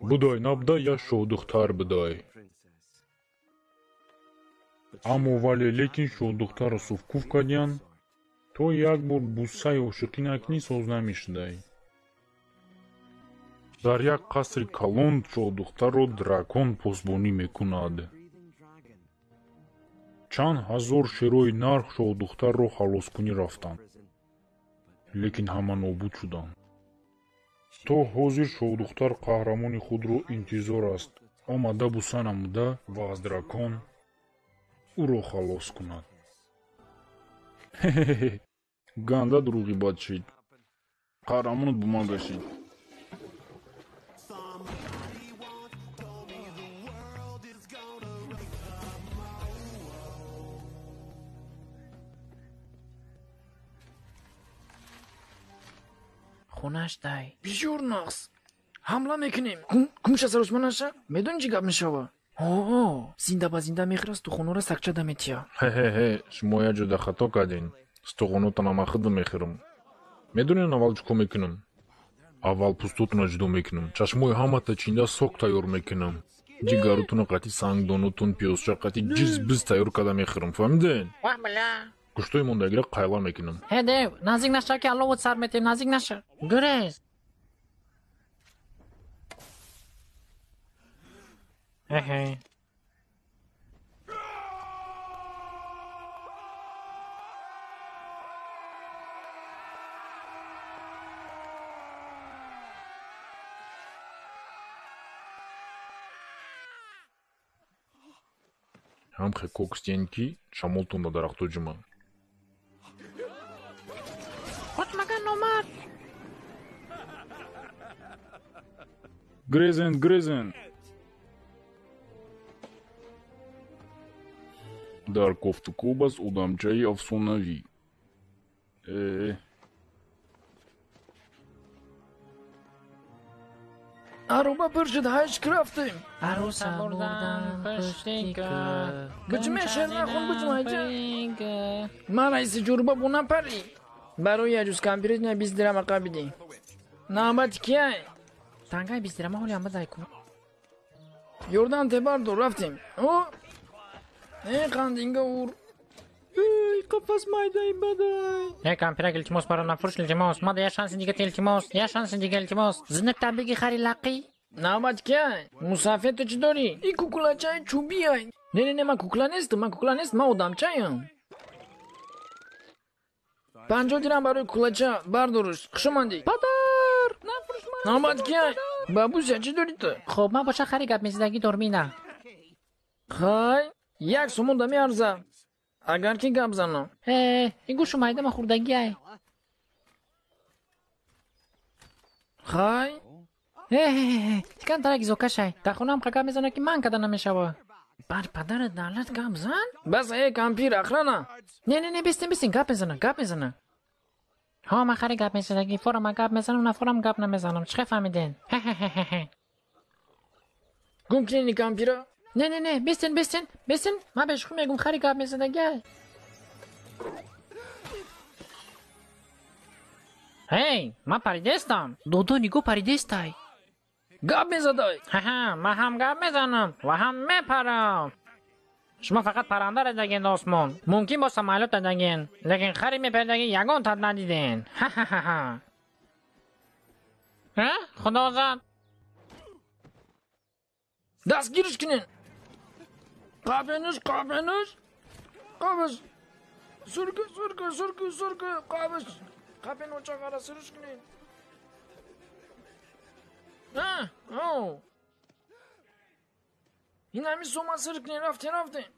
Будай набуда, як шоҳдухтар будай. Аммо вале лекин шоҳдухтарро суфкуф кардиянд, то як бор бусаи ошиқӣ накунӣ, соз намешудай. Дар як қасри калон шоҳдухтарро дракон посбонӣ мекунад. Чанд ҳазор шерои нар шоҳдухтарро халоскунӣ рафтанд, лекин ҳама нобуд шуданд. То ҳозир шоҳдухтар қаҳрамони худро интизор аст, омада буса намуда ва аз дракон ӯро халос кунад. Хе-хе-хе, ганда дурӯғи бад шид. Қаҳрамонат бо ман гашид. Хонаш дай. Бисёр нағз. Ҳамла мекунем. Кумша саросма наша? Медонӣ чӣ гап мешава? О, зинда ба зинда мехӯра, стухонора сакча да метия. Хе-хе-хе, шумо як ҷода хато кардин. Стухонотона ман худам мехӯрам. Медонед аввал чӣ кор мекунам? Аввал пӯстотона ҷудо мекунам. Чашмои ҳамата чинда сок тайёр мекунам. Ҷигаротона қати сангдонотон, пиёзча қати ҷиз-биз тайёр карда мехӯрам. Фаҳмиден? Ваҳ била. Гӯштои мондагиро қайла мекунам. Ҳе дев, наздик наша, ки алловут сар метем, наздик наша. Гурез. Хе-хе. Ҳам хе кокстиен, ки шамолтон ба дарахто ҷума. Хотмаган номард. Грезен, грезен. Дар кофтукоб аст одамчаи афсонавӣ. Э. Ароба пур шуд, ҳашк рафтем. Арӯса бурдан пушти кӯ. Буҷме, шер нахон, буҷмайҷа. Ман раиси ҷурба бо напарӣ. Барои яҷуз кампиритна 20 дирама қабидӣ. Навбати кияй? Тангаи 20 дирама ҳоли ам бадай ку. Ёрдам тебардор, рафтем. О! Э, қандинга ур. Эй, қафас майдаи бадай. Э, кампирак, илтимос, маро нафурӯш, илтимос. Мада як шанси дига, илтимос. Як шанси дига, илтимос. Зинатта биги, хари лақӣ. Навбати кияй? Мусафед, ту чӣ дорӣ? И куклачаи чӯбиай. Не, не, не, ман кукла нестам, ман кукла нестам, ман одамчаям. 50 дирам барои куклача, бардорш. Хуш омадӣ. Падар! Нафурӯш ман. Навбати кияй? Бабуся, чӣ дорӣ ту? Хоб, ман боша хари гап мезадагӣ дорам ина. Хай, як сомон да меарза. Агар ки гап занам. Э, ин гӯшу майда ма хӯрдагиай. Хай. Э, тикан тарак изокашай. Дар хонаам қа гап мезанад, ки ман када намешава. Бар падарат давлат гап зан? Бас, э, кампир, охрана. Не, не, не, бистин, бистин, гап мезана, гап мезана. Ҳо, ман хари гап мезадагӣ, форама гап мезанам, на форам гап намезанам. Чӣ фаҳмиден? Хе-хе-хе-хе. Гум кунени кампира? Не, не, не, бистин, бистин, бистин. Ман бешухӣ мегум, хари гап мезадагиай. Ҳей, ман паридестам. Додо, нигоҳ, паридестай. Гап мезадай. Ҳа, ман ҳам гап мезанам ва ҳам мепарам. Шумо фақат паранда редаген осмон. Мумкин бо самолёт редаген, лекин хари мепаридаги ягон тад надиден. Ҳа-ҳа-ҳа. Ҳа, худо зад. Дастгириш кунен. Қабенуш, қабенуш. Қабиш. Сурки, сурки, сурки, сурки, қабиш. Қабен очағара суруш кунен. А, оу. Ин ҳами сома сир кунен, рафтем, рафтем.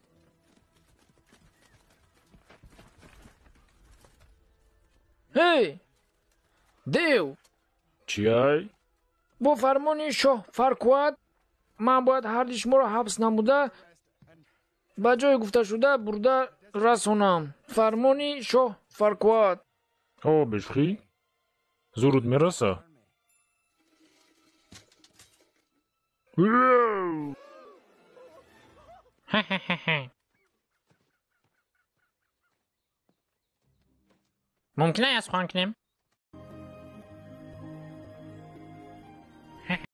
Ҳей! Дев! Чиай? Бо фармони шоҳ Фаркуат ман бояд ҳарди шуморо ҳабс намуда ба ҷое гуфташуда бурда расонам. Фармони шоҳ Фаркуат. О, бешухӣ? Зурут мераса? Хе-хе-хе-хе. Мумкин аст сухан кунем?